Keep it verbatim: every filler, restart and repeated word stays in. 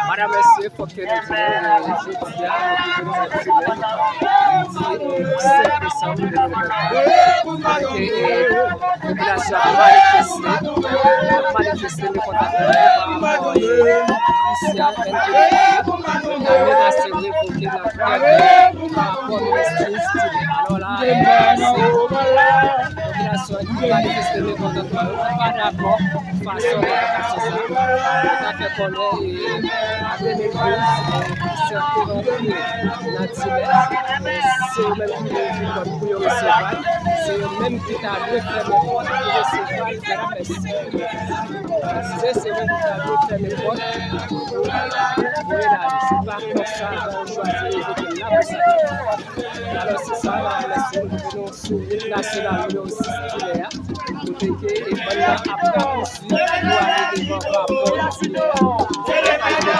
Madanm, mesye, fòk ke nou di, e, jodi a, nou te vin nan Tilèn, jodi, e, senk desanm de mil vennkat, kote, e, popilasyon ap manifeste, ap manifeste mekòntantman yo pa rapò, e, Christian N P D P, yo ta menase revoke nan kèk rapò minis Tilèn. Alò la, e, se popilasyon ki manifeste mekòntantman yo, ki pa dakò fason revokasyon sa. Yo ta fè konnen, e, an de mil douz, Christian te rantre nan Tilèn, e, se yo menm ki te ouvri pòt pou yo resevwa l, se yo menm ki ta dwe fèmen pòt pou resevwa l fè lapès. Presize, se yo menm ki ta dwe fèmen pòt pou voye l ale. Se pa konsa, jan yo chwazi revoke l la pou sa. Alò, se sa, madanm, mesye, nou rive nan sou wout nasyonal nimewo sis Tilèn an, kote ke, e, bann nan ap rapousuiv pou ale devan vapò Tilèn an. Kote ke revokasyon